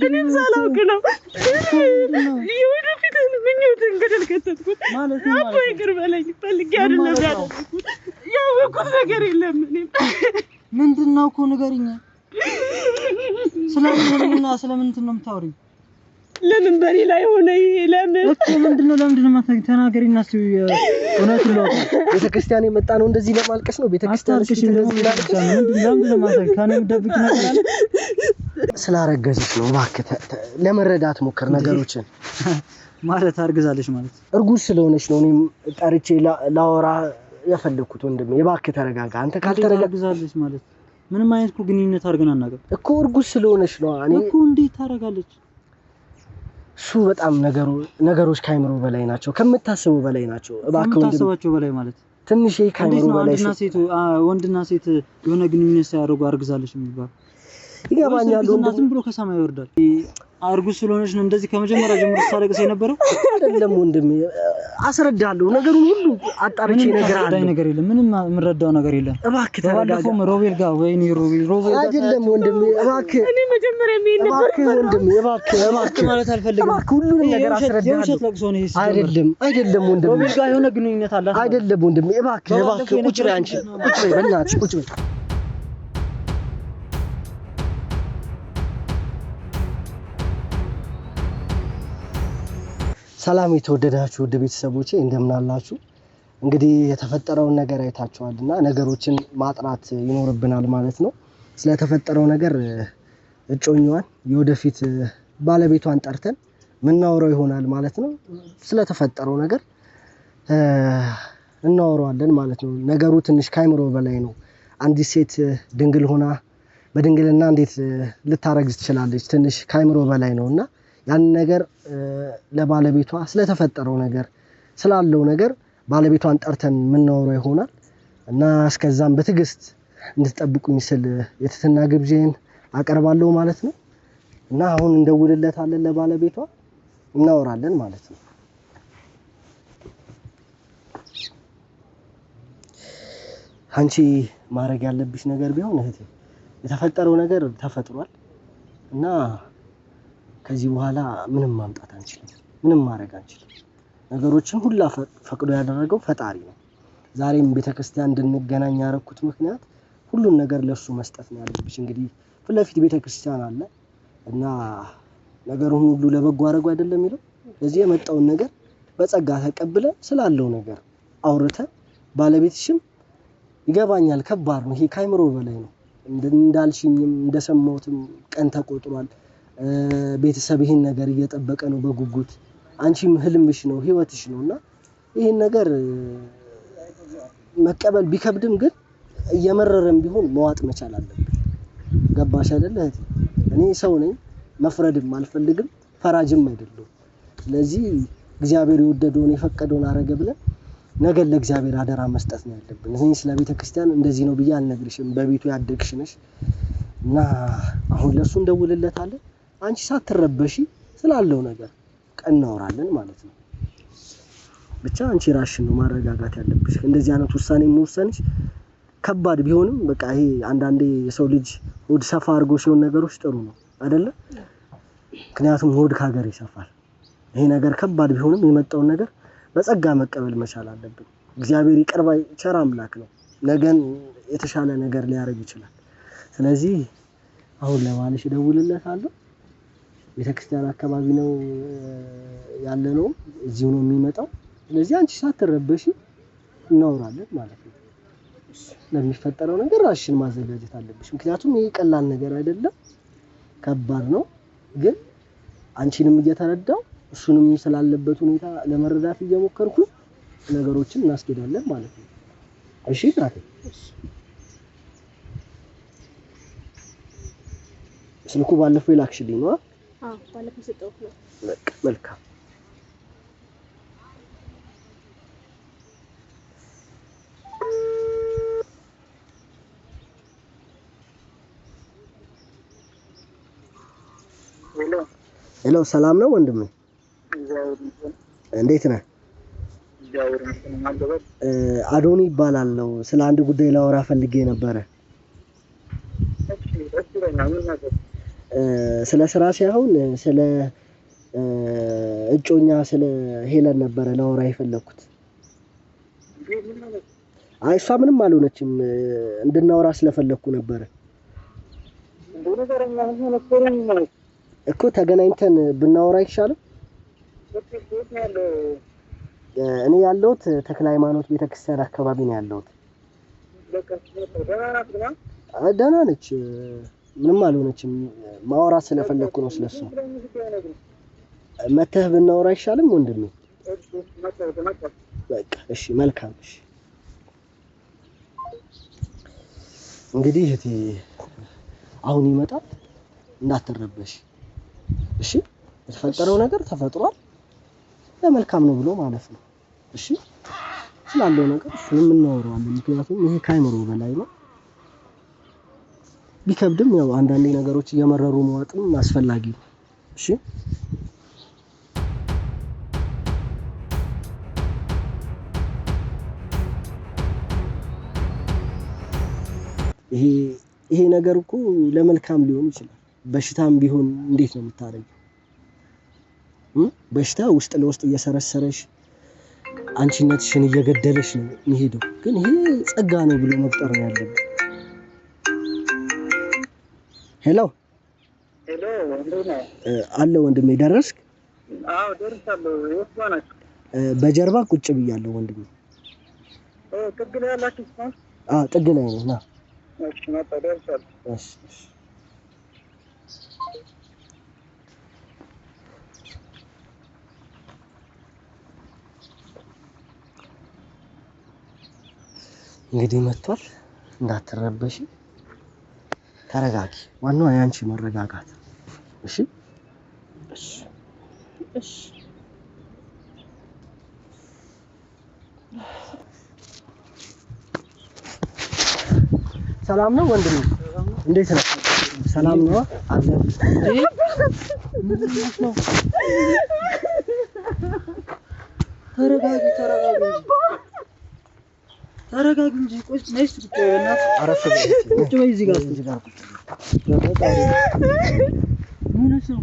እኔም ሳላውቅ ነው የወደፊትን ምኞትን ገደል ከተትኩት። አቦ ይቅር በለኝ፣ ፈልጌ አይደለም ያደረኩት። ያወኩት ነገር የለም። እኔም ምንድን ነው እኮ ንገሪኝ። ስለምንና ስለምን እንትን ነው የምታወሪው? ለምን በኔ ላይ ሆነ ይሄ? ለምን እኮ ምንድን ነው? ለምንድን ነው የማትነግሪኝ? ተናገሪና እስኪ እውነቱን ልወቅ። ቤተክርስቲያን የመጣ ነው እንደዚህ ለማልቀስ ነው። ቤተክርስቲያን አታልቅሽ። እንደዚህ ለምንድን ነው የማትነግሪኝ? ከእኔ የምትደብቂው ነገር አለ? ስላረገዘች ነው። እባክህ ለመረዳት ሞክር ነገሮችን። ማለት አርግዛለች ማለት እርጉዝ ስለሆነች ነው እኔም ጠርቼ ላወራ የፈለግኩት። ወንድሜ እባክህ ተረጋጋ። አንተ ካልተረጋ አርግዛለች ማለት ምንም አይነት እኮ ግንኙነት አድርገን አናውቅም እኮ እርጉዝ ስለሆነች ነው። እኔ እኮ እንዴት ታደርጋለች? እሱ በጣም ነገሮች ከአይምሮ በላይ ናቸው፣ ከምታስበው በላይ ናቸው። እባክህ ወንድሜ ከምታስባቸው በላይ ማለት ትንሽ ከአይምሮ በላይ ወንድና ሴት የሆነ ግንኙነት ሳያደርጉ አርግዛለች የሚባል ይገባኛል። ወንድም ዝም ብሎ ከሰማይ ይወርዳል። እርጉዝ ስለሆነች ነው እንደዚህ ከመጀመሪያ ጀምሮ ስታለቅስ የነበረው አይደለም ወንድሜ፣ አስረዳለሁ። ነገሩን ሁሉ አጣርቼ እነግርሃለሁ። ነገር የለም፣ ምንም የምረዳው ነገር የለም። እባክህ ተረጋጋ። ባለፈውም ሮቤል ጋር ወይኔ ሮቤል ሮቤል አይደለም ወንድሜ፣ እባክህ እኔ መጀመሪያ የሚሄድ ነበር። እባክህ ወንድሜ፣ እባክህ እባክህ ማለት አልፈልግም። እባክህ ሁሉንም ነገር አስረዳለሁ። የውሸት ለቅሶ ነው ይሄ። አይደለም አይደለም ወንድሜ፣ ሮቤል ጋር የሆነ ግንኙነት አላት። አይደለም ወንድሜ፣ እባክህ እባክህ፣ ቁጭ በይ አንቺ፣ ቁጭ በይ በእናትሽ ቁጭ በይ። ሰላም የተወደዳችሁ ውድ ቤተሰቦቼ እንደምን አላችሁ? እንግዲህ የተፈጠረውን ነገር አይታችኋል እና ነገሮችን ማጥራት ይኖርብናል ማለት ነው። ስለተፈጠረው ነገር እጮኛዋን የወደፊት ባለቤቷን ጠርተን ምናወራው ይሆናል ማለት ነው። ስለተፈጠረው ነገር እናወራዋለን ማለት ነው። ነገሩ ትንሽ ከአይምሮ በላይ ነው። አንዲት ሴት ድንግል ሆና በድንግልና እንዴት ልታረግዝ ትችላለች? ትንሽ ከአይምሮ በላይ ነው እና ያን ነገር ለባለቤቷ ስለተፈጠረው ነገር ስላለው ነገር ባለቤቷን ጠርተን የምናወራው ይሆናል እና እስከዛም በትዕግስት እንድትጠብቁኝ ስል የትህትና ግብዤን አቀርባለሁ ማለት ነው። እና አሁን እንደውልለታለን ለባለቤቷ እናወራለን ማለት ነው። አንቺ ማድረግ ያለብሽ ነገር ቢሆን እህቴ የተፈጠረው ነገር ተፈጥሯል እና ከዚህ በኋላ ምንም ማምጣት አንችልም፣ ምንም ማድረግ አንችልም። ነገሮችን ሁላ ፈቅዶ ያደረገው ፈጣሪ ነው። ዛሬም ቤተክርስቲያን እንድንገናኝ ያደረኩት ምክንያት ሁሉን ነገር ለሱ መስጠት ነው ያለብሽ። እንግዲህ ፊት ለፊት ቤተክርስቲያን አለ እና ነገሩን ሁሉ ለበጎ አደረጉ አይደለም የሚለው። ለዚህ የመጣውን ነገር በጸጋ ተቀብለ ስላለው ነገር አውርተ ባለቤትሽም ይገባኛል፣ ከባድ ነው ይሄ ከአይምሮ በላይ ነው እንዳልሽኝም እንደሰማሁትም ቀን ተቆጥሯል። ቤተሰብ ይሄን ነገር እየጠበቀ ነው በጉጉት። አንቺም ህልምሽ ነው ህይወትሽ ነው እና ይሄን ነገር መቀበል ቢከብድም ግን እየመረረም ቢሆን መዋጥ መቻል አለብን። ገባሽ አይደለ እህቴ? እኔ ሰው ነኝ፣ መፍረድም አልፈልግም፣ ፈራጅም አይደለሁም። ስለዚህ እግዚአብሔር የወደደውን የፈቀደውን አረገ ብለን ነገር ለእግዚአብሔር አደራ መስጠት ነው ያለብን። እኔ ስለ ቤተክርስቲያን እንደዚህ ነው ብዬ አልነግርሽም፣ በቤቱ ያደግሽ ነሽ እና አሁን ለሱ እንደውልለታለን። አንቺ ሳትረበሺ ስላለው ነገር እናወራለን ማለት ነው። ብቻ አንቺ ራስሽን ነው ማረጋጋት ያለብሽ። እንደዚህ አይነት ውሳኔ መወሰንሽ ከባድ ቢሆንም በቃ ይሄ አንዳንዴ የሰው ልጅ ሆድ ሰፋ አድርጎ ሲሆን ነገሮች ጥሩ ነው አይደለ? ምክንያቱም ሆድ ከሀገር ይሰፋል። ይሄ ነገር ከባድ ቢሆንም የመጣውን ነገር በጸጋ መቀበል መቻል አለብን። እግዚአብሔር ይቅር ባይ ቸር አምላክ ነው። ነገን የተሻለ ነገር ሊያደርግ ይችላል። ስለዚህ አሁን ለባልሽ እደውልለታለሁ። ቤተክርስቲያን አካባቢ ነው ያለነው፣ እዚሁ ነው የሚመጣው። ስለዚህ አንቺ ሳትረበሺ እናወራለን ማለት ነው። ለሚፈጠረው ነገር ራስሽን ማዘጋጀት አለብሽ። ምክንያቱም ይሄ ቀላል ነገር አይደለም፣ ከባድ ነው። ግን አንቺንም እየተረዳው እሱንም ስላለበት ሁኔታ ለመረዳት እየሞከርኩ ነገሮችን እናስኬዳለን ማለት ነው። እሺ እናቴ፣ ስልኩ ባለፈው የላክሽልኝ ነው? አዎ ባለፈው የሰጠሁት ነው። በቃ መልካም። Hello፣ ሰላም ነው ወንድሜ? እንዴት ነህ? አዶኒ ይባላል። ስለ አንድ ጉዳይ ላወራ ፈልጌ ነበረ። ስለ ስራ ሳይሆን ስለ እጮኛ ስለ ሄለን ነበረ ላወራ የፈለኩት። አይ እሷ ምንም አልሆነችም። እንድናወራ ስለፈለኩ ነበረ እኮ። ተገናኝተን ብናወራ አይሻልም? እኔ ያለሁት ተክለ ሃይማኖት ቤተክርስቲያን አካባቢ ነው ያለሁት። ደህና ነች፣ ምንም አልሆነችም። ማውራት ስለፈለኩ ነው ስለሷ። መተህ ብናወራ አይሻልም ወንድሜ? በቃ እሺ፣ መልካም። እሺ እንግዲህ እህቴ አሁን ይመጣል፣ እንዳትረበሽ እሺ። የተፈጠረው ነገር ተፈጥሯል፣ ለመልካም ነው ብሎ ማለት ነው። እሺ ስላለው ነገር እሱንም እናወራዋለን። ምክንያቱም ይሄ ከአይምሮ በላይ ነው። ቢከብድም ያው አንዳንዴ ነገሮች እየመረሩ መዋጥም አስፈላጊ ነው። እሺ ይሄ ነገር እኮ ለመልካም ሊሆን ይችላል። በሽታም ቢሆን እንዴት ነው የምታደርጊው? በሽታ ውስጥ ለውስጥ እየሰረሰረሽ አንቺነትሽን እየገደለሽ ነው የሚሄደው። ግን ይሄ ጸጋ ነው ብሎ መቁጠር ነው ያለብን። ሄሎ ሄሎ፣ እንዴት ነህ? አለ ወንድሜ፣ ደረስክ? አዎ ደርሻለሁ። የት ጋር ናችሁ? በጀርባ ቁጭ ብያለሁ ወንድሜ። ጥግ ላይ ያላችሁ ነው? አዎ ጥግ ላይ ነኝ። ና። እሺ፣ መጣሁ፣ ደርሻለሁ። እሺ፣ እሺ። እንግዲህ መጥቷል። እንዳትረበሽ፣ ተረጋጊ። ዋናው የአንቺ መረጋጋት። እሺ እሺ እሺ። ሰላም ነው ወንድሜ? እንዴት ነው? ሰላም ነው አለ። ተረጋጊ፣ ተረጋጊ እንጂ ተረጋጊ እንጂ። ቆይ ነይ እስኪ ቁጭ በይ በእናትሽ። አረፍ በይ። ቁጭ በይ እዚህ ጋር። እዚህ ጋር ቁጭ በፈጣሪ ምን ሆነሽ ነው?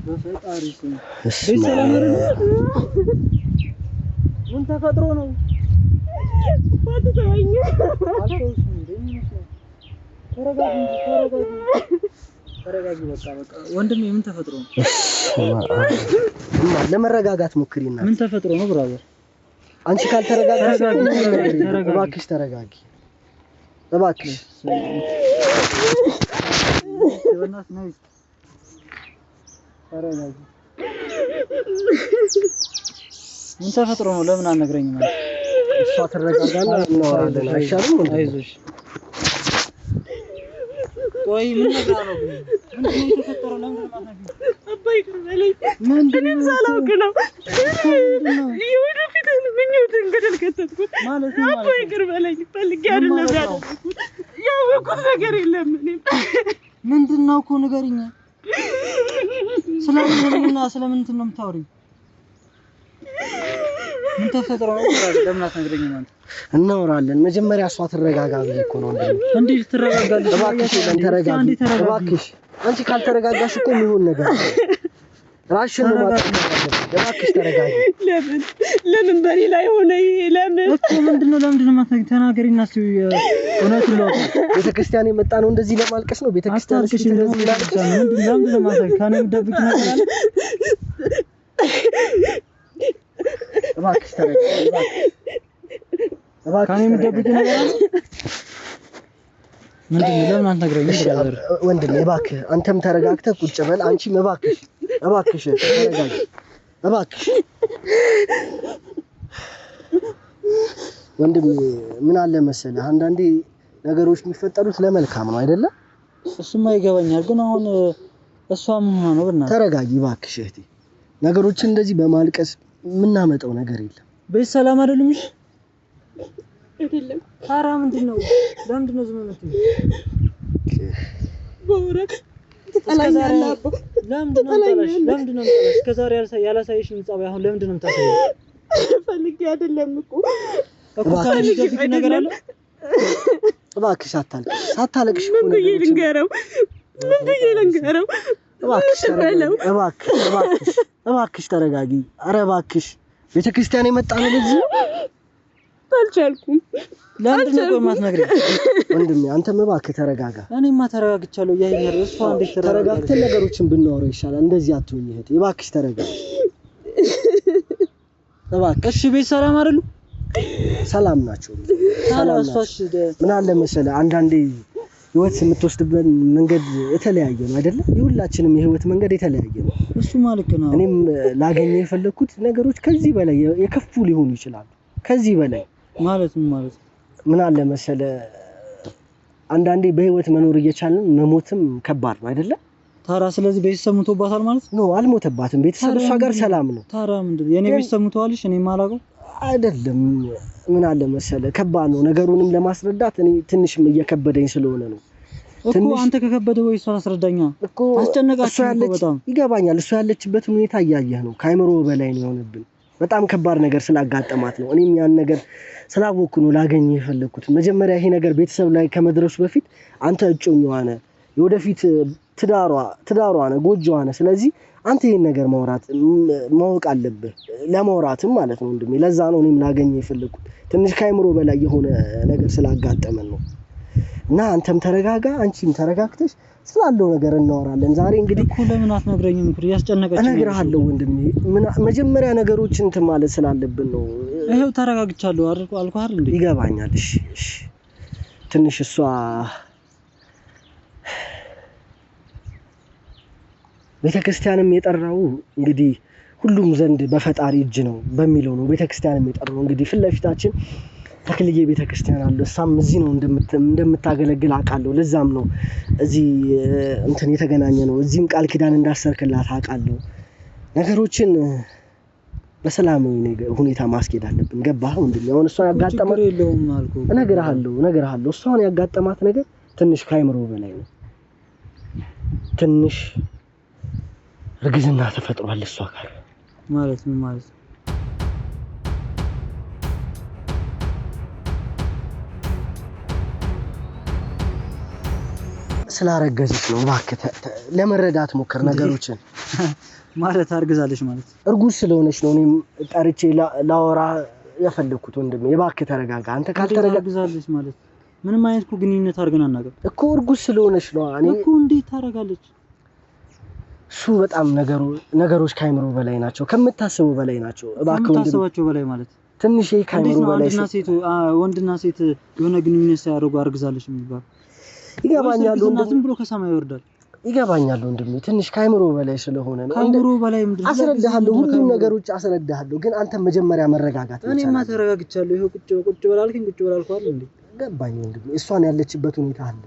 በፈጣሪ ስም ቤት ሰላም አይደለም? ምን ተፈጥሮ ነው? አትተወኝ። አልተውሽም እንዴ? ምን ሆነሽ ነው? ተረጋጊ እንጂ ተረጋጊ፣ ተረጋጊ። በቃ በቃ ወንድሜ ምን ተፈጥሮ ነው? እና ለመረጋጋት ሞክሪና። ምን ተፈጥሮ ነው brother? አንቺ ካልተረጋጋሽ እኮ ምንም ነገር የለም። ተረጋጊ። እባክሽ ተረጋጊ፣ እባክሽ። በእናትሽ ነይ እስኪ። ተረጋጊ። ምን ተፈጥሮ ነው? ለምን አልነግረኝም? አንተ? እሷ ትረጋጋና እናወራለን። አይሻልም ወንድሜ? አይዞሽ። ቆይ ምን ነግራ ነው ግን? ምንድን ነው የተፈጠረው? ለምንድን ነው የማትነግሪኝ? አባ ይቅር በለኝ። ምንድን እኔም ነው ሳላውቅ ነው ነው? የወደፊትን ምኞትን ገደል ከተትኩት። ማለት ምን አባ ማለት ነው? ይቅር በለኝ። ፈልጌ ምን አይደለም ማለት ነው? ያደረኩት። ያወኩት ነገር የለም። እኔም ምንድን ነው እኮ ንገሪኝ። ስለምን ህልምና ስለምን እንትን ነው የምታወሪው? ምን ተፈጥሮ ነው? ለምን አትነግረኝም አንተ? እናወራለን። መጀመሪያ እሷ ትረጋጋ ብዬ እኮ ነው ወንድሜ። እንዴት ትረጋጋለች? እባክሽ ሄለን ተረጋጊ፣ አንዴ ተረጋጊ። እባክሽ። አንቺ ካልተረጋጋሽ እኮ የሚሆን ነገር አለ። ራስሽን ነው ማጥፋት ያለብሽ። እባክሽ ተረጋጊ። ለምን ለምን በኔ ላይ ሆነ ይሄ? ለምን እኮ ምንድን ነው? ለምንድን ነው የማትነግሪኝ? ተናገሪና እስኪ እውነቱን ላውቅ። ቤተክርስቲያን የመጣ ነው እንደዚህ ለማልቀስ ነው? ቤተክርስቲያን አታልቅሽ። እስኪ ደግሞ እንደዚህ ላልቅስ? ምንድን ለምንድን ነው የማትነግሪኝ? ከእኔ የምትደብቂው ነገር አለ? እባክሽ ተረጋጊ። እባክሽ እባክሽ ከእኔ የምትደብቂው ነገር አለ? ምንድን ነው? ለምን አትነግረኝም? እሺ brother ወንድሜ እባክህ አንተም ተረጋግተህ ቁጭ በል። አንቺም እባክሽ እባክሽ ተረጋጊ እባክሽ። ወንድሜ ምን አለ መሰለህ አንዳንዴ ነገሮች የሚፈጠሩት ለመልካም ነው አይደለ? እሱማ ይገባኛል፣ ግን አሁን እሷ ምን ሆና ነው? በእናትህ ተረጋጊ እባክሽ እህቴ። ነገሮችን እንደዚህ በማልቀስ የምናመጣው ነገር የለም። ቤት ሰላም አይደለም? እሺ አይደለም ታዲያ ምንድን ነው? ለምንድን ነው ዝም የምትይው? በወረቅ ትጠላኛለህ አባ። ለምንድን ነው የምጠላሽ? ለምንድን ነው የምጠላሽ? እስከ ዛሬ ያላሳየሽን ጸባይ አሁን ለምንድን ነው የምታሳየው? ፈልጌ አይደለም እኮ እኮ ከእኔ የሚደብቂው ነገር አለ? እባክሽ አታልቅሽ፣ ሳታለቅሽ ምን ብዬ ልንገረው? ምን ብዬ ልንገረው? እባክሽ ተረጋጊ። እባክሽ እባክሽ እባክሽ ተረጋጊ። ኧረ እባክሽ ቤተክርስቲያን የመጣ ነው ለዚህ ነው። አልቻልኩም። ለምንድን ነው ቆይ የማትነግሪኝ? ወንድሜ አንተም እባክህ ተረጋጋ። እኔማ ተረጋግቻለሁ እያየኝ አይደል? እሷ እንዴት ተረጋጋለች? ተረጋግተን ነገሮችን ብናወራው ይሻላል። እንደዚህ አትሁኝ እህቴ፣ እባክሽ ተረጋጊ። እባክሽ እሺ ቤት ሰላም አይደሉ? ሰላም ናቸው፣ ሰላም ናቸው። እሷስ ምን አለ መሰለህ አንዳንዴ ህይወት የምትወስድበት መንገድ የተለያየ ነው አይደለ? የሁላችንም የህይወት መንገድ የተለያየ ነው። እሱማ ልክ ነው። እኔም ላገኘህ የፈለግኩት ነገሮች ከዚህ በላይ የከፉ ሊሆኑ ይችላሉ። ከዚህ በላይ ማለት ምን ማለት ነው? ምን አለ መሰለህ አንዳንዴ በህይወት መኖር እየቻልን መሞትም ከባድ ነው አይደለ? ታዲያ ስለዚህ ቤተሰብ ሙቶባታል ማለት ነው? No አልሞተባትም። ቤተሰብ እሷ ጋር ሰላም ነው። ታዲያ ምንድን ነው የኔ ቤተሰብ ሙተዋልሽ? እኔ የማላውቀው አይደለም። ምን አለ መሰለህ ከባድ ነው ነገሩንም ለማስረዳት እኔ ትንሽም እየከበደኝ ስለሆነ ነው። እኮ አንተ ከከበደ ወይ እሷ አስረዳኛ እኮ አስጨነቃችሁ እሷ ያለች በጣም። ይገባኛል። እሷ ያለችበትን ሁኔታ እያየህ ነው። ከአይምሮ በላይ ነው የሆነብን። በጣም ከባድ ነገር ስላጋጠማት ነው። እኔም ያን ነገር ስላወቅኩ ነው ላገኘህ የፈለግኩት። መጀመሪያ ይሄ ነገር ቤተሰብ ላይ ከመድረሱ በፊት አንተ እጮኛዋ ነህ፣ የወደፊት ትዳሯ ነህ፣ ጎጆዋ ነህ። ስለዚህ አንተ ይሄን ነገር ማውራት ማወቅ አለብህ፣ ለማውራትም ማለት ነው ወንድሜ። ለዛ ነው እኔም ላገኘህ የፈለግኩት። ትንሽ ከአይምሮ በላይ የሆነ ነገር ስላጋጠመን ነው። እና አንተም ተረጋጋ፣ አንቺም ተረጋግተሽ ስላለው ነገር እናወራለን። ዛሬ እንግዲህ እኮ ለምን አትነግረኝም? እኮ እያስጨነቀችኝ ነው። እነግርሃለሁ ወንድሜ። መጀመሪያ ነገሮችን እንትን ማለት ስላለብን ነው። ይኸው ተረጋግቻለሁ አልኩህ አይደል እንዴ? ይገባኛል። እሺ እሺ። ትንሽ እሷ ቤተክርስቲያንም የጠራው እንግዲህ ሁሉም ዘንድ በፈጣሪ እጅ ነው በሚለው ነው ቤተክርስቲያንም የጠራው። እንግዲህ ፊት ለፊታችን ተክልዬ ቤተክርስቲያን አለ። እሷም እዚህ ነው እንደምታገለግል አውቃለሁ። ለዛም ነው እዚህ እንትን የተገናኘ ነው። እዚህም ቃል ኪዳን እንዳሰርክላት አውቃለሁ። ነገሮችን በሰላማዊ ሁኔታ ማስኬድ አለብን። ገባህ ወንድሜ? አሁን እሷ ያጋጠማት ችግር የለውም አልኩህ። እነግርሃለሁ። እሷን ያጋጠማት ነገር ትንሽ ከአይምሮ በላይ ነው። ትንሽ እርግዝና ተፈጥሯል እሷ ጋር። ማለት ምን ማለት ነው? ስላረገዘች ነው። እባክህ ለመረዳት ሞክር ነገሮችን። ማለት አርግዛለች ማለት እርጉዝ ስለሆነች ነው እኔም ጠርቼ ላወራ የፈለኩት ወንድሜ። እባክህ ተረጋጋ። አንተ ካልተረጋ አርግዛለች ማለት ምንም አይነት እኮ ግንኙነት አድርገን አናውቅም እኮ እርጉዝ ስለሆነች ነው። እኔ እኮ እንዴት ታደርጋለች? እሱ በጣም ነገሮች ከአይምሮ በላይ ናቸው፣ ከምታስበው በላይ ናቸው። እባክህ ወንድሜ ከምታስባቸው በላይ ማለት ትንሽ ይሄ ከአይምሮ በላይ ወንድና ሴት የሆነ ግንኙነት ሳያደርጉ አርግዛለች የሚባል ይገባኛል ወንድሜ። ዝም ብሎ ከሰማይ ይወርዳል። ይገባኛል ወንድሜ፣ ትንሽ ከአይምሮ በላይ ስለሆነ ነው። ከአይምሮ በላይ ምንድን ነው? አስረዳሃለሁ፣ ሁሉም ነገሮች አስረዳሃለሁ። ግን አንተ መጀመሪያ መረጋጋት መቻል እኔማ አለብህ። ተረጋግቻለሁ። ይኸው ቁጭ ቁጭ በላልከኝ ቁጭ በላልኩህ አይደል እንዴ? ገባኝ ወንድሜ። እሷን ያለችበት ሁኔታ አለ።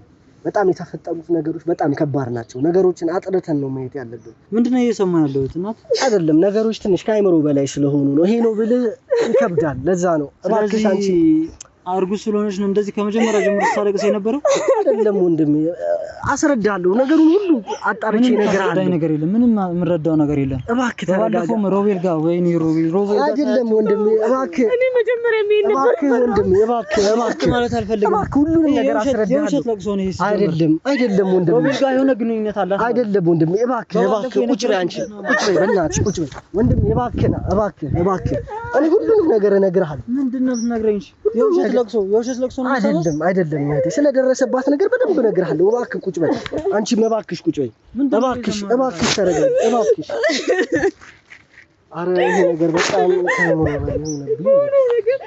በጣም የተፈጠሩት ነገሮች በጣም ከባድ ናቸው። ነገሮችን አጥርተን ነው ማየት ያለብን። ምንድነው እየሰማህ ያለሁት? እናት አይደለም ነገሮች ትንሽ ከአይምሮ በላይ ስለሆኑ ነው። ይሄ ነው ብልህ ይከብዳል። ለዛ ነው እባክሽ አንቺ እርጉዝ ስለሆነች ነው እንደዚህ ከመጀመሪያ ጀምሮ ስታለቅስ የነበረው? አይደለም ወንድሜ፣ አስረዳለሁ። ነገሩን ሁሉ አጣርቼ ምንም እነግርሃለሁ። ታስረዳኝ ነገር የለም። ምንም የምረዳው ነገር የለም። እባክህ ተረጋጋ። ባለፈውም ሮቤል ጋር ወይኔ ሮቤል ሮቤል ጋር አይደለም ወንድሜ፣ እባክህ እኔ መጀመሪያ የሚሄድ ነበር። እባክህ ወንድሜ፣ እባክህ እባክህ ማለት አልፈልግም። እባክህ ሁሉንም ነገር የውሸት አስረዳለሁ። ለቅሶ ነው ይሄ ሲጀመር። አይደለም አይደለም ወንድሜ፣ ሮቤል ጋር የሆነ ግንኙነት አላት። አይደለም ወንድሜ፣ እባክህ እባክህ ቁጭ በይ አንቺ፣ ቁጭ በይ በእናትሽ ቁጭ በይ ወንድሜ፣ እባክህ ና፣ እባክህ እባክህ፣ እኔ ሁሉንም ነገር እነግርሃለሁ። ምንድን ነው የምትነግረኝ? የውሸት ለቅሶ የውሸት ለቅሶ ነው የምትሰማው? አይደለም አይደለም እህቴ፣ ስለደረሰባት ነገር በደንብ እነግርሃለሁ። እባክህ ቁጭ በይ አንቺም፣ እባክሽ ቁጭ በይ፣ እባክሽ እባክሽ ተረጋጊ፣ እባክሽ። ኧረ ይሄ ነገር በጣም ከአእምሮ በላይ ሆነብኝ።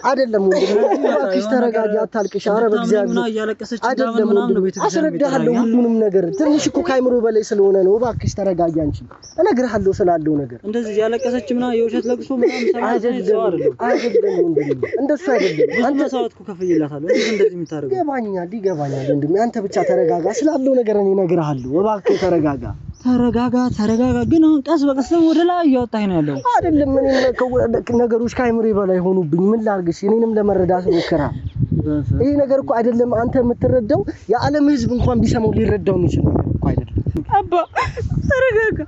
አይደለም ወንድሜ፣ እባክሽ ተረጋጊ፣ አታልቅሽ። ኧረ በእግዚአብሔር እያለቀሰች አይደለም ወንድሜ፣ አስረዳሃለሁ ሁሉንም ነገር። ትንሽ እኮ ከአእምሮ በላይ ስለሆነ ነው። እባክሽ ተረጋጊ አንቺ፣ እነግርሃለሁ ስላለው ነገር። እንደዚህ እያለቀሰች ምናምን የውሸት ለቅሶ ምናምን አይደለም አይደለም ወንድሜ፣ እንደሱ አይደለም። ብዙ መስዋዕት እኮ ከፍዬላታለሁ። እንዴት እንደዚህ የምታደርገው? ይገባኛል ይገባኛል ወንድሜ፣ አንተ ብቻ ተረጋጋ። ስላለው ነገር እኔ እነግርሃለሁ። እባክህ ተረጋጋ። ተረጋጋ ተረጋጋ። ግን አሁን ቀስ በቀስ ደግሞ ወደ ላይ እያወጣኝ ነው ያለው። አይደለም እኔም ነገሮች ከአእምሮ በላይ ሆኑብኝ። ምን ላድርግሽ? እኔንም ለመረዳት ሞክራ። ይሄ ነገር እኮ አይደለም አንተ የምትረዳው፣ የዓለም ሕዝብ እንኳን ቢሰማው ሊረዳው የሚችል ነገር እኮ አይደለም። አባ ተረጋጋ።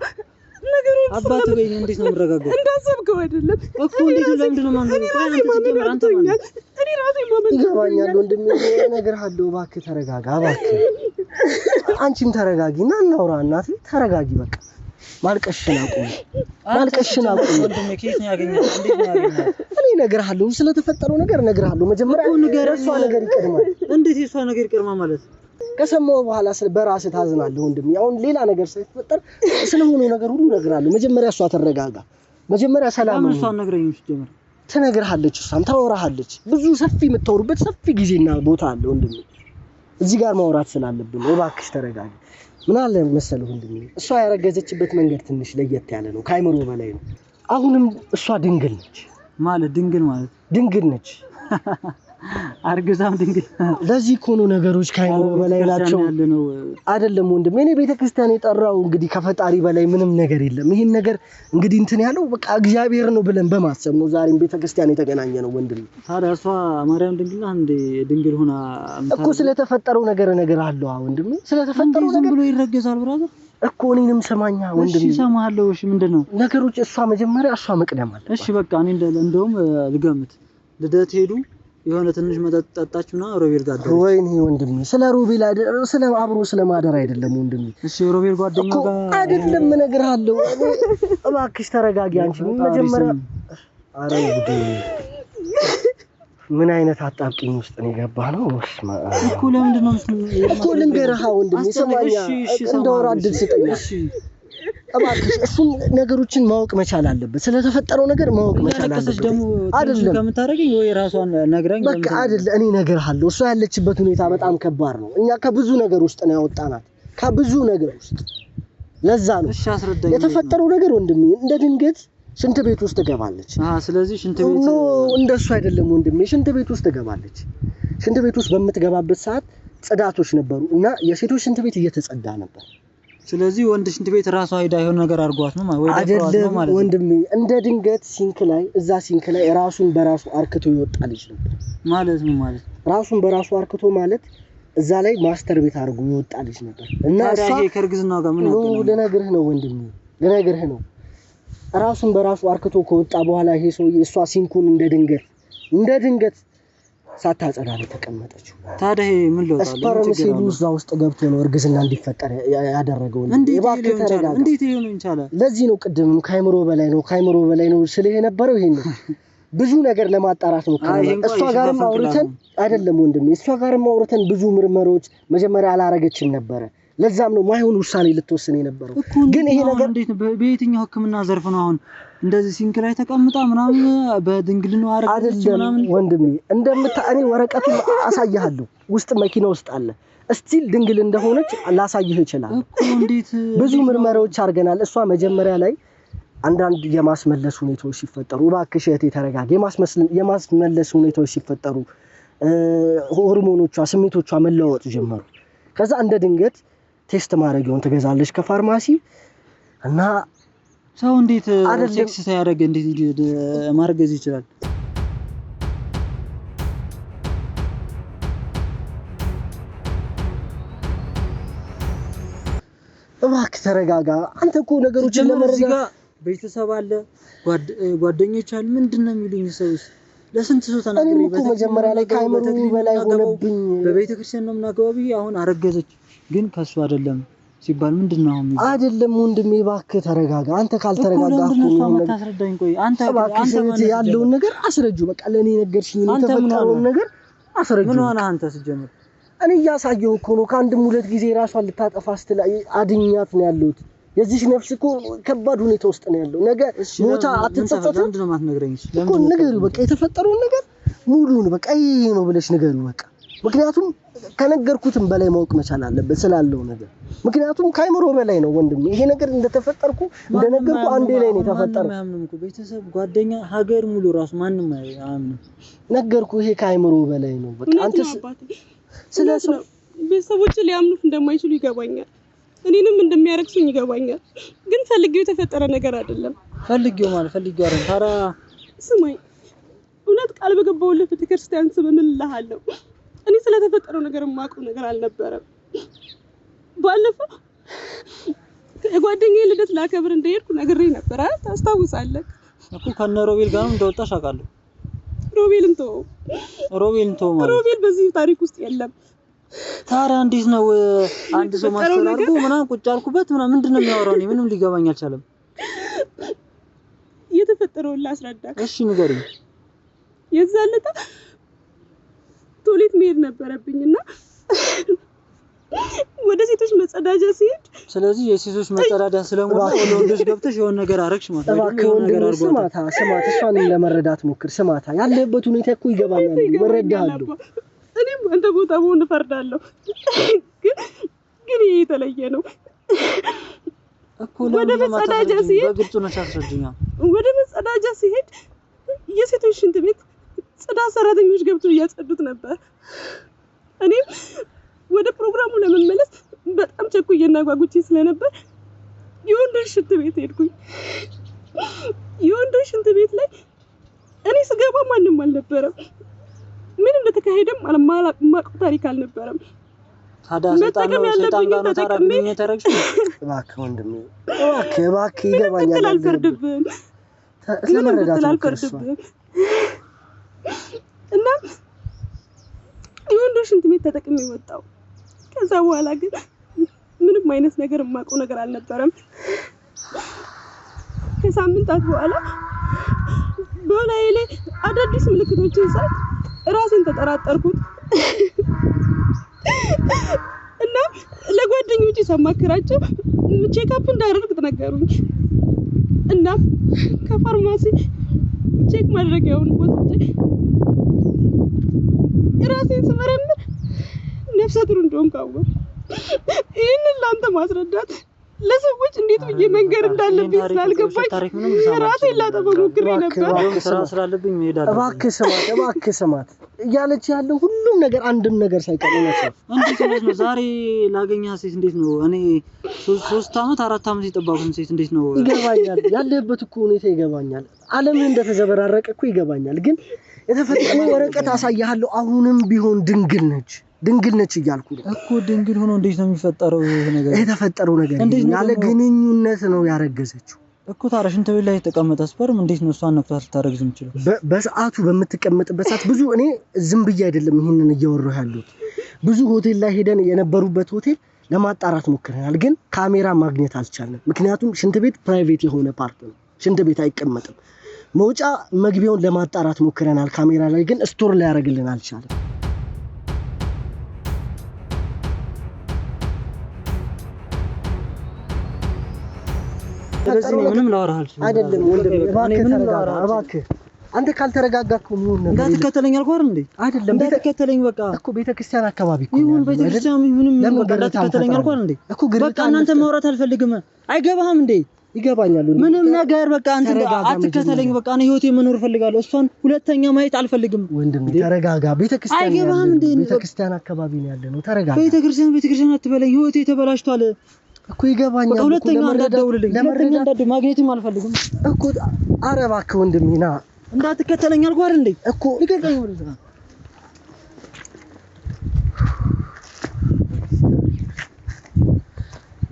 ነገሩን አባት በይ። እንዴት ነው የምረጋጋው? እንዳሰብከው አይደለም እኮ እንዴት ነው? ለምንድን ነው የማምነው? እኔ ቆይ ራሴ አንተ ማመን ሲጀመር አንተ ማን አቅቶኛል። እኔ ራሴ ማመን ይገባኛል ወንድሜ፣ እነግርሃለሁ። እባክህ ተረጋጋ፣ እባክህ አንቺም ተረጋጊ እና እናውራ። እናቴ ተረጋጊ፣ በቃ ማልቀስሽን አቁሚ፣ ማልቀስሽን አቁሚ። ወንድሜ ከየት ነው ያገኛት? እንዴት ነው ያገኛት? እኔ እነግርሃለሁ፣ ስለተፈጠረው ነገር እነግርሃለሁ። መጀመሪያ እኮ ንገረኝ። የእሷ ነገር ይቀድማል። እንዴት የእሷ ነገር ይቀድማል ማለት? ከሰማሁ በኋላ በራስህ ታዝናለህ ወንድሜ። አሁን ሌላ ነገር ሳይፈጠር ስለሆነው ነገር ሁሉ እነግርሃለሁ። መጀመሪያ እሷ ተረጋጋ፣ መጀመሪያ ሰላም ለምን ነው። እሷ አትነግረኝም ሲጀመር? ትነግርሃለች፣ እሷም ታወራሃለች። ብዙ ሰፊ የምታወሩበት ሰፊ ጊዜና ቦታ አለ ወንድሜ። እዚህ ጋር ማውራት ስላለብን ነው። እባክሽ ተረጋጊ። ምን አለ መሰለህ ወንድሜ፣ እሷ ያረገዘችበት መንገድ ትንሽ ለየት ያለ ነው፣ ከአይምሮ በላይ ነው። አሁንም እሷ ድንግል ነች፣ ማለት ድንግል ማለት ድንግል ነች። አርግዛም ድንግል ለዚህ እኮ ነው ነገሮች ከአይምሮ በላይ ናቸው። ያለ ነው። አይደለም ወንድሜ፣ እኔ ቤተክርስቲያን የጠራው እንግዲህ ከፈጣሪ በላይ ምንም ነገር የለም። ይሄን ነገር እንግዲህ እንትን ያለው በቃ እግዚአብሔር ነው ብለን በማሰብ ነው ዛሬም ቤተክርስቲያን የተገናኘ ነው ወንድሜ። ታዲያ እሷ ማርያም ድንግል ናት እንዴ? ድንግል ሆና እኮ ስለተፈጠረው ነገር እነግርሃለሁ ወንድሜ፣ ስለተፈጠረው ዝም ነገር ብሎ ይረገዛል brother? እኮ እኔንም ስማኛ ወንድሜ። እሺ እሰማሃለሁ። እሺ ምንድን ነው? ነገሮች እሷ መጀመሪያ እሷ መቅደም አለባት። እሺ በቃ እኔ እንደውም ልገምት፣ ልደት ሄዱ የሆነ ትንሽ መጠጥ ጠጣች ምናምን ሮቤል ጋር አደረች። ወይኔ ወንድሜ፣ ስለ ሮቤል አይደለም፣ ስለ አብሮ ስለ ማደር አይደለም ወንድሜ እሺ ሮቤል ጓደኛው እኮ ጋር አይደለም፣ እነግርሃለሁ። እባክሽ ተረጋጊ አንቺ መጀመሪያ። አረ ጉዴ፣ ምን አይነት አጣብቂኝ ውስጥ ነው የገባ ነው? በስመ አብ። እኮ ለምንድን ነው እኮ ልንገርህ ወንድሜ፣ ስማኛ፣ እንደወራ እድል ስጠኝ እሺ እባክሽ። እሱም ነገሮችን ማወቅ መቻል አለበት፣ ስለተፈጠረው ነገር ማወቅ መቻል እያለቀሰች አለበት። ደግሞ አይደለም ከምታደርገኝ ወይ ራሷን ነግራኝ በቃ አይደለ፣ እኔ እነግርሃለሁ። እሷ ያለችበት ሁኔታ በጣም ከባድ ነው። እኛ ከብዙ ነገር ውስጥ ነው ያወጣናት፣ ከብዙ ነገር ውስጥ። ለዛ ነው እሺ አስረዳኝ። የተፈጠረው ነገር ወንድሜ። እንደ ድንገት ሽንት ቤት ውስጥ ትገባለች። አሃ ስለዚህ ሽንት ቤት no እንደሱ አይደለም ወንድሜ፣ ሽንት ቤት ውስጥ ትገባለች። ሽንት ቤት ውስጥ በምትገባበት ሰዓት ጽዳቶች ነበሩ እና የሴቶች ሽንት ቤት እየተጸዳ ነበር። ስለዚህ ወንድ ሽንት ቤት ራሷ ሄዳ የሆነ ነገር አድርጓት ነው ማለት ወይ ደፍሯት ነው አይደለም ማለት ነው። ወንድሜ፣ እንደ ድንገት sink ላይ እዛ sink ላይ ራሱን በራሱ አርክቶ የወጣ ልጅ ነበር። ማለት ነው ማለት ራሱን በራሱ አርክቶ ማለት እዛ ላይ masturbate አድርጎ የወጣ ልጅ ነበር እና ታዲያ እሷ ይሄ ከእርግዝናው ጋር ምን no ያገናኛል? ልነግርህ ነው ወንድሜ፣ ልነግርህ ነው። ራሱን በራሱ አርክቶ ከወጣ በኋላ ይሄ ሰውዬ እሷ sink ኡን እንደ ድንገት ሳታጸዳ ነው የተቀመጠችው። ታዲያ ይሄ ምን ለውጥ አለው? ምን sperm ችግር ሴሉ አለው? እዛ ውስጥ ገብቶ ነው እርግዝና እንዲፈጠር ያደረገው። እንዴት ይሄ እባክህ ሊሆን ቻለ? ተረጋጋ። እንዴት ይሄ ሊሆን ቻለ? ለዚህ ነው ቅድምም ከአይምሮ በላይ ነው ከአይምሮ በላይ ነው ስልህ የነበረው ይሄን ነው። ብዙ ነገር ለማጣራት አይ፣ ይሄ ሞክረናል። እንኳን እሷ የሽፋን ጋርም ፍንቅላት አውርተን ነው። አይደለም ወንድሜ፣ እሷ ጋርም አውርተን ብዙ ምርመራዎች መጀመሪያ አላረገችም ነበረ። ለዛም ነው ማይሆን ውሳኔ ልትወስን የነበረው። እኮ እንዴት ግን ይሄ ነው አሁን ነገር እንዴት ነው በየትኛው ሕክምና ዘርፍ ነው አሁን እንደዚህ sink ላይ ተቀምጣ ምናምን በድንግልና አረገዘች አይደለም ምናምን? ወንድሜ፣ እንደምታ እኔ ወረቀቱን አሳይሃለሁ። ውስጥ መኪና ውስጥ አለ። still ድንግል እንደሆነች ላሳይህ እችላለሁ። እኮ እንዴት ብዙ ምርመራዎች አድርገናል። እሷ መጀመሪያ ላይ አንዳንድ የማስመለስ ሁኔታዎች ሲፈጠሩ፣ እባክሽ እህቴ ተረጋጊ፣ የማስመለስ ሁኔታዎች ሲፈጠሩ ሆርሞኖቿ፣ ስሜቶቿ መለዋወጥ ጀመሩ። ከዛ እንደ ድንገት test ማድረጊያውን ትገዛለች ከፋርማሲ እና ሰው እንዴት አይደለም። ሴክስ ሳያደርግ እንዴት ማርገዝ ይችላል? እባክህ ተረጋጋ። አንተ እኮ ነገሮችን ሲጀመር እዚህ ለመረዳት ጋር ቤተሰብ አለ፣ ጓደኞች አሉ። ምንድን ነው የሚሉኝ ሰውስ? ለስንት ሰው ተናግሬ እኔም እኮ በተክሊል መጀመሪያ ላይ ነው ከአይምሮ በተክሊል ነው በላይ የምናገባው፣ ሆነብኝ። በቤተ ክርስቲያን ነው የምናገባው ብዬ አሁን አረገዘች፣ ግን ከሱ አይደለም ሲባል ምንድን ነው አሁን የሚባለው? አይደለም ወንድሜ፣ እባክህ ተረጋጋ። አንተ እኮ ካልተረጋጋ ለምንድን እኮ ነው እሷ የሚሆን ነገር የማታስረዳኝ? ቆይ አንተ እባክህ አንተ እህቴ ማነህ ያለውን ሲጀመር? ነገር አስረጁ። በቃ ለእኔ ነገርሽኝ አንተ ምን የተፈጠረውን ሆነህ? ነገር አስረጁ። ምን ሆነህ አንተ ሲጀመር? እኔ እያሳየሁ እኮ ነው። ከአንድም ሁለት ጊዜ ራሷን ልታጠፋ ስትል አድኛት ነው ያለሁት። የዚች ነፍስ እኮ ከባድ ሁኔታ ውስጥ ነው ያለው። ነገ እሺ ሞታ ለምን- ምን አትጸጸትም ለምንድን ነው የማትነግረኝ? እሺ እኮ ለምንድን ነው ንገሪው። በቃ የተፈጠረውን ነገር ሙሉን በቃ ይሄ ነው ብለሽ ንገሪው። በቃ ምክንያቱም ከነገርኩትም በላይ ማወቅ መቻል አለበት ስላለው ነገር። ምክንያቱም ከአይምሮ በላይ ነው ወንድም። ይሄ ነገር እንደተፈጠርኩ እንደነገርኩ አንዴ ላይ ነው የተፈጠረው። ማንም አያምንም እኮ ቤተሰብ፣ ጓደኛ፣ ሀገር ሙሉ ራሱ ማንም አያምንም። ነገርኩ፣ ይሄ ከአይምሮ በላይ ነው። በቃ እውነት አንተ ነው አባቴ፣ ስለ እውነት ሰው ነው። ቤተሰቦች ሊያምኑት እንደማይችሉ ይገባኛል። እኔንም እንደሚያረክሱኝ ይገባኛል። ግን ፈልጌው የተፈጠረ ነገር አይደለም። ፈልጌው ማለት ፈልጌው አይደለም። ታዲያ ስማኝ፣ እውነት ቃል በገባሁልህ ቤተክርስቲያን ስም እምልልሃለሁ፣ እኔ ስለተፈጠረው ነገር የማውቀው ነገር አልነበረም። ባለፈው የጓደኛዬ ልደት ላከብር እንደሄድኩ ነግሬ ነበር አይደል? ታስታውሳለህ? እኮ ከነ ሮቤል ጋርም እንደወጣሽ አውቃለሁ። ሮቤልን ተወው። ሮቤልን ተወው ማለት ሮቤል በዚህ ታሪክ ውስጥ የለም። ታዲያ እንዴት ነው አንድ ሰው የተፈጠረው ማስተር ነገር አድርጎ ምናምን ቁጭ አልኩበት ምናምን ምንድን ነው የሚያወራው? እኔ ምንም ሊገባኝ አልቻለም። የተፈጠረውን ላስረዳህ። እሺ ንገሪኝ። የዛን ዕለት ቶሌት መሄድ ነበረብኝና ወደ ሴቶች መጸዳጃ ሲሄድ ስለዚህ የሴቶች መጸዳጃ ስለሞላ ወደ ወንዶች ገብተሽ የሆነ ነገር አረግሽ ማለት ነው። እባክህ የሆነ ነገር ወንድሜ አድርጓታል። ስማታ፣ ስማት፣ እሷንም ለመረዳት ሞክር። ስማታ፣ ያለህበት ሁኔታ እኮ ይገባኛል፣ ይገባኛል እረዳሃለሁ። አባ። እኔም አንተ ቦታ መሆን እፈርዳለሁ፣ ግን ግን ይሄ የተለየ ነው። እኮ ወደ ለምንድን ነው መጸዳጃ የማታስረጂኝ? ሲሄድ በግልጹ ነሽ አስረጂኛ። ወደ መጸዳጃ ሲሄድ የሴቶች ሽንት ቤት ጽዳት ሰራተኞች ገብተው እያጸዱት ነበር። እኔም ወደ ፕሮግራሙ ለመመለስ በጣም ቸኩዬና ጓጉቼ ስለነበር የወንዶች ሽንት ቤት ሄድኩኝ። የወንዶች ሽንት ቤት ላይ እኔ ስገባ ማንም አልነበረም። ምን እንደተካሄደም የማውቀው ታሪክ አልነበረም። ታዲያ ሰይጣን መጠቀም ነው ሰይጣን ያለብኝን ጋር ነው ታዲያ ተጠቅሜ ግንኙነት ያደረግሽው? እባክህ ወንድሜ፣ እባክህ፣ እባክህ፣ ምንም ይገባኛል ብትል ያለህበት። አልፈርድብህም። ምንም ለመረዳት ብትል ሞክር እሷን። አልፈርድብህም። እና የወንዶች ሽንት ቤት ተጠቅሜ ወጣሁ። ከዛ በኋላ ግን ምንም አይነት ነገር የማውቀው ነገር አልነበረም። ከሳምንታት በኋላ በላዬ ላይ አዳዲስ ምልክቶችን ሳይ ራሴን ተጠራጠርኩት እና ለጓደኞቼ ሳማክራቸው checkup እንዳደርግ ነገሩኝ። እና ከፋርማሲ check ማድረጊያውን ወስጄ ራሴን ስመረምር ነፍሰ ጡር እንደሆንኩ አወቅኩ። ይህንን ለአንተ ማስረዳት ለሰዎች እንዴት ብዬ መንገር እንዳለብኝ ስላልገባኝ ታሪክ ምንም ልሰማ ራሴን ላጠፋ ሞክሬ እባክህ፣ ነበር። እባክህ ስራ ስማት፣ ስላለብኝ መሄድ አለብኝ። እባክህ ስማት፣ እባክህ ስማት እያለች ያለው ሁሉም ነገር አንድም ነገር ሳይቀር እውነት ነው። እንዴት እውነት ነው? ዛሬ ላገኛት ሴት እንዴት ነው እኔ 3 ዓመት 4 ዓመት የጠባኩትን ሴት እንዴት ነው? ይገባኛል፣ ያለህበት እኮ ሁኔታ ይገባኛል። ዓለምህ እንደተዘበራረቀ እኮ ይገባኛል። ግን የተፈጠረው ወረቀት አሳይሃለሁ። አሁንም ቢሆን ድንግል ነች፣ ድንግል ነች እያልኩ ነው። እኮ ድንግል ሆኖ እንዴት ነው የሚፈጠረው ይሄ ነገር? የተፈጠረው ነገር እንዴት ነው ያለ ደግሞ? ግንኙነት ነው ያረገዘችው። እኮ ታዲያ ሽንት ቤት ላይ የተቀመጠ sperm እንዴት ነው እሷን ነክቷት ልታረግዝ የምችለው? በሰዓቱ በምትቀመጥበት ሰዓት ብዙ እኔ ዝም ብዬ አይደለም ይህንን እያወራሁ ያለሁት። ብዙ ሆቴል ላይ ሄደን የነበሩበት ሆቴል ለማጣራት ሞክረናል፣ ግን ካሜራ ማግኘት አልቻልንም። ምክንያቱም ሽንት ቤት private የሆነ part ነው፣ ሽንት ቤት አይቀመጥም። መውጫ መግቢያውን ለማጣራት ሞክረናል፣ ካሜራ ላይ ግን store ሊያደርግልን አልቻለም። ስለዚህ እኔ ምንም ላወራህ አልችልም። አይደለም ወንድሜ፣ እኔ እባክህ ምንም ተረጋጋ፣ ላወራህ አልችልም። እባክህ አንተ ካልተረጋጋ እኮ የሚሆን ነገር የለም። እንዳትከተለኝ አልኩህ አይደል እንዴ? አይደለም እንዳትከተለኝ በቃ እኮ ቤተክርስቲያን አካባቢ እኮ ነው ይሁን ያለነው አይደል? ቤተክርስቲያን ምንም ለምን በቃ ግርታ እንዳትከተለኝ አልኩህ አይደል እንዴ? እኮ ግርታ በቃ እናንተ አንፍጠር። ማውራት አልፈልግም። አይገባህም እንዴ? ይገባኛል ወንድሜ። ምንም ነገር በቃ አንተ ተረጋጋ አትከተለኝ። መጀመሪያ። በቃ እኔ ህይወቴ መኖር እፈልጋለሁ። እሷን ሁለተኛ ማየት አልፈልግም። ወንድሜ ተረጋጋ። ቤተክርስቲያን ነው አይገባህም ያለነው። እንዴ? ቤተክርስቲያን አካባቢ ነው ያለነው። ተረጋጋ ቤተክርስቲያን ቤተክርስቲያን አትበለኝ። ህይወቴ ተበላሽቷል። እኮ ይገባኛል በቃ እኮ ሁለተኛ ለመረዳት እንዳትደውልልኝ፣ ሁለተኛ ለመረዳት እንዳትደውል፣ ማግኘትም አልፈልግም። እኮ ኧረ እባክህ ወንድሜ ና እንዳትከተለኝ አልኩህ አይደል እንዴ? እኮ ልቀቀኝ ወደዛ።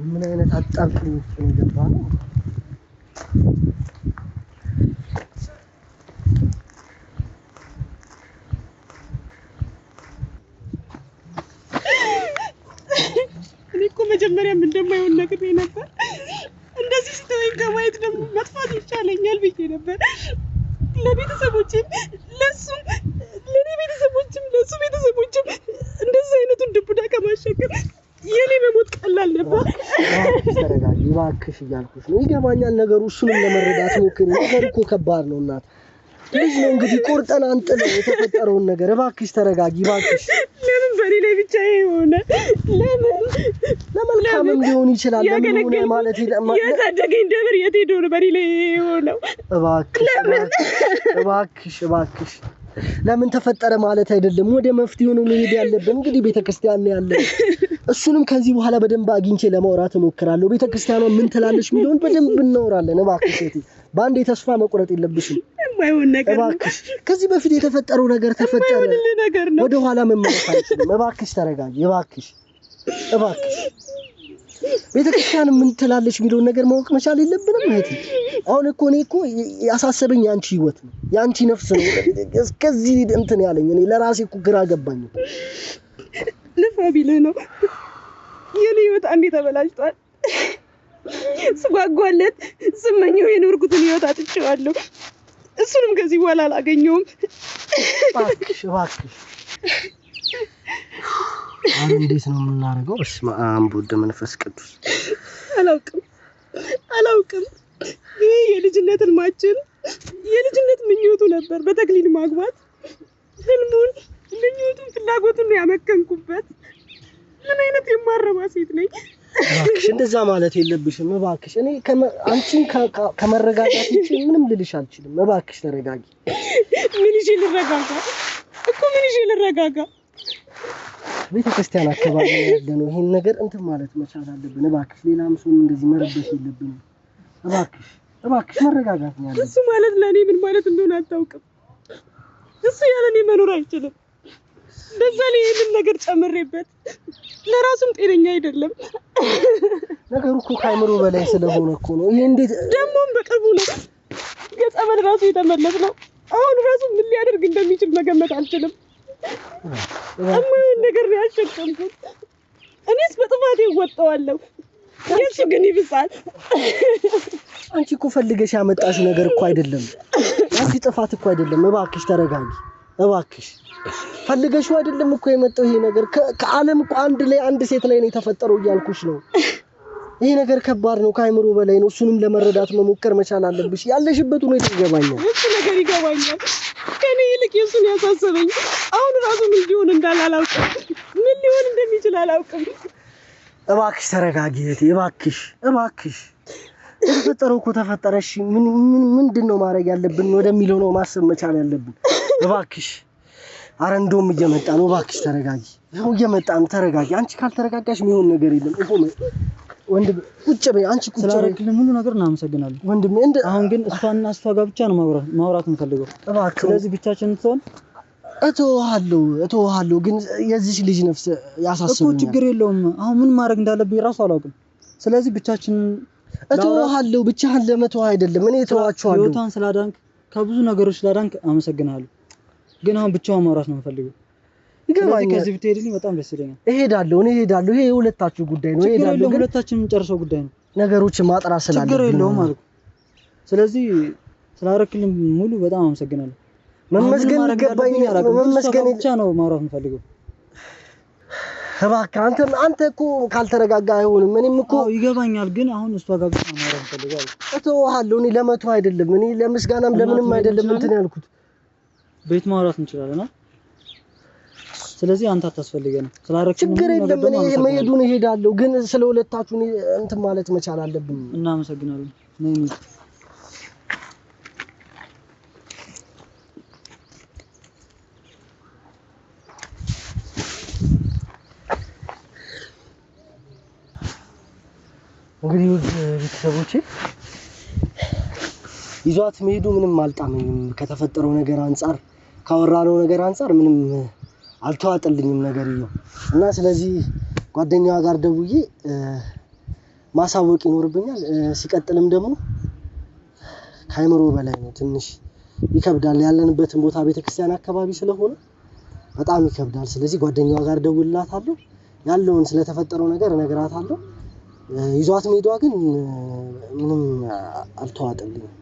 ምን አይነት አጣብቂኝ ውስጥ ነው የገባነው? እኔ እኮ መጀመሪያም እንደማይሆን ነግሬ ነበር። እንደዚህ ስተወኝ ከማየት ደግሞ መጥፋት ይቻለኛል ብዬ ነበር። ለቤተሰቦችም ለሱም ለእኔ ቤተሰቦችም ለሱ ቤተሰቦችም እንደዚህ አይነቱን ድቡዳ ከማሸከም የእኔ መሞት ቀላል ነበር። እባክሽ ተረጋጊ፣ እባክሽ እያልኩሽ ነው። ይገባኛል ነገሩ፣ እሱንም ለመረዳት ሞክሪ። ነገሩ እኮ ከባድ ነው እናት። ልጅ ነው እንግዲህ ቆርጠን አንጥለው የተፈጠረውን ነገር። እባክሽ ተረጋጊ፣ እባክሽ። ለምን በእኔ ላይ ብቻ ይሄ ሆነ? ለምን ለመልካምም ሊሆን ይችላል። ለምን ሆነ ያገለገልኩት ማለት ያሳደገኝ ደብር የት ሄዶ ነው በእኔ ላይ ይሄ የሆነው? እባክሽ እባክሽ እባክሽ ለምን ተፈጠረ ማለት አይደለም። ወደ መፍትሄው ነው መሄድ ያለብን። እንግዲህ ቤተክርስቲያን ነው ያለ። እሱንም ከዚህ በኋላ በደንብ አግኝቼ ለማውራት እሞክራለሁ። ቤተክርስቲያኗ ምን ትላለች የሚለውን በደንብ እናወራለን። እባክሽ እህቴ፣ በአንዴ ተስፋ መቁረጥ የለብሽም። የማይሆን ነገር ነው። እባክሽ ከዚህ በፊት የተፈጠረው ነገር ተፈጠረ፣ የማይሆንልህ ነገር ነው። ወደ ኋላ መመለስ አንችልም። እባክሽ ተረጋጊ። እባክሽ እባክሽ። ቤተክርስቲያን ምን ትላለች የሚለውን ነገር ማወቅ መቻል የለብንም እህቴ? አሁን እኮ እኔ እኮ ያሳሰበኝ የአንቺ ህይወት ነው፣ የአንቺ ነፍስ ነው። እስከዚህ እንትን ያለኝ እኔ ለራሴ እኮ ግራ ገባኝ። ልፋ ቢልህ ነው የኔ ህይወት አንዴ ተበላሽቷል። ስጓጓለት ስመኘው የኖርኩትን ህይወት አጥቼዋለሁ። እሱንም ከዚህ በኋላ አላገኘውም። እባክሽ እባክሽ፣ አሁን እንዴት ነው የምናደርገው? በስመ አብ ወወልድ ወመንፈስ ቅዱስ። አላውቅም አላውቅም። ይህ የልጅነት ህልማችን የልጅነት ምኞቱ ነበር፣ በተክሊል ማግባት። ህልሙን፣ ምኞቱን፣ ፍላጎቱን ነው ያመከንኩበት። ምን አይነት የማረባ ሴት ነኝ? እባክሽ እንደዛ ማለት የለብሽም። እባክሽ እኔ አንቺን ከመረጋጋት ውጪ ምንም ልልሽ አልችልም። እባክሽ ተረጋጊ። ምን ይዤ ልረጋጋ እኮ? ምን ይዤ ልረጋጋ? ቤተክርስቲያን አካባቢ ያለ ነው። ይሄን ነገር እንትን ማለት መቻል አለብን። እባክሽ ሌላም ሰውም እንደዚህ መረበሽ የለብንም። እባክሽ እባክሽ መረጋጋት ነው ያለብን። እሱ ማለት ለእኔ ምን ማለት እንደሆነ አታውቅም። እሱ ያለ እኔ መኖር አይችልም። በዛ ላይ ይህንን ነገር ጨምሬበት ለራሱም ጤነኛ አይደለም። ነገሩ እኮ ከአእምሮ በላይ ስለሆነ እኮ ነው። ይሄ እንዴት ደግሞም በቅርቡ ነው ከጸበል ራሱ የተመለስ ነው። አሁን ራሱ ምን ሊያደርግ እንደሚችል መገመት አልችልም። እማይሆን ነገር ነው ያሸከምኩት። እኔስ በጥፋቴ እወጣዋለሁ፣ የእሱ ግን ይብሳል። አንቺ እኮ ፈልገሽ ያመጣሽው ነገር እኮ አይደለም። አንቺ ጥፋት እኮ አይደለም። እባክሽ ተረጋጊ። እባክሽ ፈልገሽው አይደለም እኮ የመጣው ይሄ ነገር። ከዓለም እኮ አንድ ላይ አንድ ሴት ላይ ነው የተፈጠረው እያልኩሽ ነው። ይሄ ነገር ከባድ ነው፣ ከአእምሮ በላይ ነው። እሱንም ለመረዳት መሞከር መቻል አለብሽ። ያለሽበት ሁኔታ ይገባኛል። የእሱ ነገር ይገባኛል። ከኔ ይልቅ የእሱን ያሳሰበኝ። አሁን ራሱ ምን ሊሆን እንዳለ አላውቅም። ምን ሊሆን እንደሚችል አላውቅም። እባክሽ ተረጋጊ እህቴ፣ እባክሽ እባክሽ። የተፈጠረው እኮ ተፈጠረ። እሺ ምን ምን ምንድን ነው ማድረግ ያለብን ወደሚለው ነው ማሰብ መቻል ያለብን። እባክሽ፣ አረ እንደውም እየመጣ ነው። እባክሽ ተረጋጊ። ይኸው እየመጣ ነው። ተረጋጊ። አንቺ ካልተረጋጋሽ የሚሆን ነገር የለም። ይኸው ወንድሜ ቁጭ በይ፣ አንቺ ቁጭ በይ ስላደረግልን ሙሉ ነገር እናመሰግናለን። ወንድሜ። አሁን ግን እሷና እሷ ጋር ብቻ ነው ማውራት የምፈልገው። እባክህ ስለዚህ ብቻችንን ትሆን እተውሃለሁ፣ እተውሃለሁ፣ ግን የዚች ልጅ ነፍስ እኮ ያሳስበኛል። ችግር የለውም። አሁን ምን ማድረግ እንዳለብኝ ራሱ አላውቅም። ስለዚህ ብቻችንን እተውሃለሁ፣ ብቻህን ለመተው አይደለም፣ እኔ እተዋቸዋለሁ። ህይወቷን ስላዳንክ ከብዙ ነገሮች ስላዳንክ አመሰግናለሁ። ግን አሁን ብቻዋን ማውራት ነው የምፈልገው። ስለዚህ ይገባኛል። ከዚህ ብትሄድልኝ በጣም ደስ ይለኛል። እሄዳለሁ፣ እኔ እሄዳለሁ። ይሄ የሁለታችሁ ጉዳይ ነው። ችግር እሄዳለሁ፣ የለውም። ግን ሁለታችንም የምንጨርሰው ጉዳይ ነው። ነገሮችን ማጥራት ስላለብኝ ችግር የለውም ነው። አልኩ። ስለዚህ ስላደረክልን ሙሉ በጣም አመሰግናለሁ። መመስገን አሁን ምን ማድረግ ይገባኝ እንዳለብኝ አላውቅም። ግን እሷ መመስገን ጋር ብቻ ነው ማውራት የምፈልገው። እባክህ አንተ እኮ ካልተረጋጋ አይሆንም። እኔም እኮ አዎ ይገባኛል፣ ግን አሁን እሷ ጋር ብቻ ነው ማውራት የምፈልገው አልኩ። እተውሃለሁ። እኔ ለመተው አይደለም፣ እኔ ለምስጋናም እናት ለምንም መሄድ አይደለም እንችላለን? እንትን ያልኩት። ቤት ማውራት እንችላለን። ስለዚህ አንተ አታስፈልገንም። ስላደረክልን ችግር ሙሉ ነገር የለም። ደግሞ እኔ አመሰግናለሁ። መሄዱን እሄዳለሁ፣ ግን ስለ ሁለታችሁ እኔ እንትን ማለት መቻል አለብኝ። እናመሰግናለን። ነይ እንሂድ። እንግዲህ ውድ ቤተሰቦቼ ይዟት መሄዱ ምንም አልጣመኝም። ከተፈጠረው ነገር አንጻር ካወራነው ነገር አንጻር ምንም አልተዋጠልኝም ነገርየው እና ስለዚህ ጓደኛዋ ጋር ደውዬ ማሳወቅ ይኖርብኛል። ሲቀጥልም ደግሞ ከአእምሮ በላይ ነው፣ ትንሽ ይከብዳል። ያለንበትን ቦታ ቤተክርስቲያን አካባቢ ስለሆነ በጣም ይከብዳል። ስለዚህ ጓደኛዋ ጋር ደውልላታለሁ፣ ያለውን ስለተፈጠረው ነገር እነግራታለሁ። ይዟት መሄዷ ግን ምንም አልተዋጠልኝም።